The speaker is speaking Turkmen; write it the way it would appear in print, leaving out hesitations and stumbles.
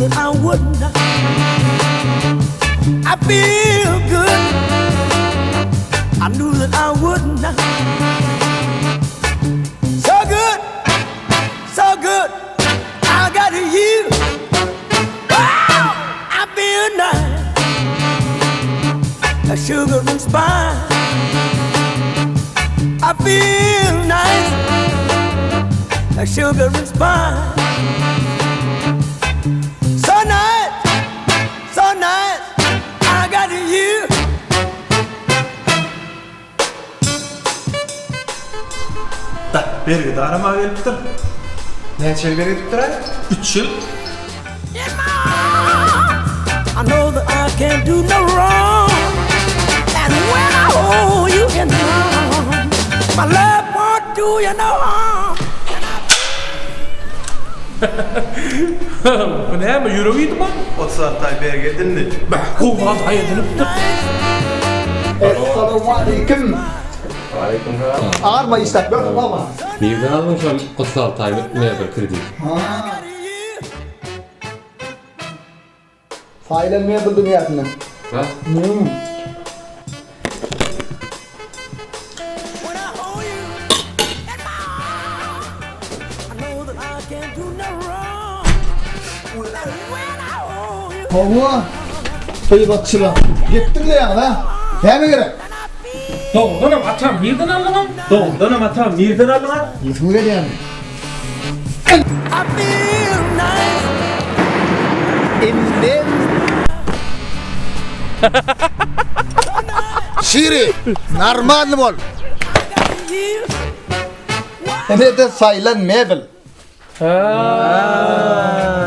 that I would not. I feel good. I knew that I would not. So good, so good. I got you. Wow, I feel nice. A sugar and spice. I feel nice. A sugar and spice. So nice, so nice. I got you. Da, bergidaram a gelipdir. Näçe ýyl bergi edipdir-aý? Üç ýyl. In my arms. I know that I can't do no wrong. And when I hold you in my arms, my love won't do you no harm. Bu näme, ýürek iýdimi? 36 aý bergi edildi. Bäh, gowy zat aý edilipdir. Essalawmaleýkim. Waleýkim salam. Arma işläp ýörsiň baba. Nirden aldyň şol 36 aýlyk mebel kredit? Saýlan mebel dünýäsinden. Ha? Hmm. When I hold you in my arms, I know that I can't do no wrong. And when I hold you, Hawa. Gyýbatçylar. Gitdiň diýýäňiz ha? Näme gerek? Dogrudanam atam nirden aldyň? Dogrudanam atam nirden aldyň? Ýetim gelýärmi? I feel nice. Indi Şiri, normalny bol. You. Ine-de saýlan mebel. Ha.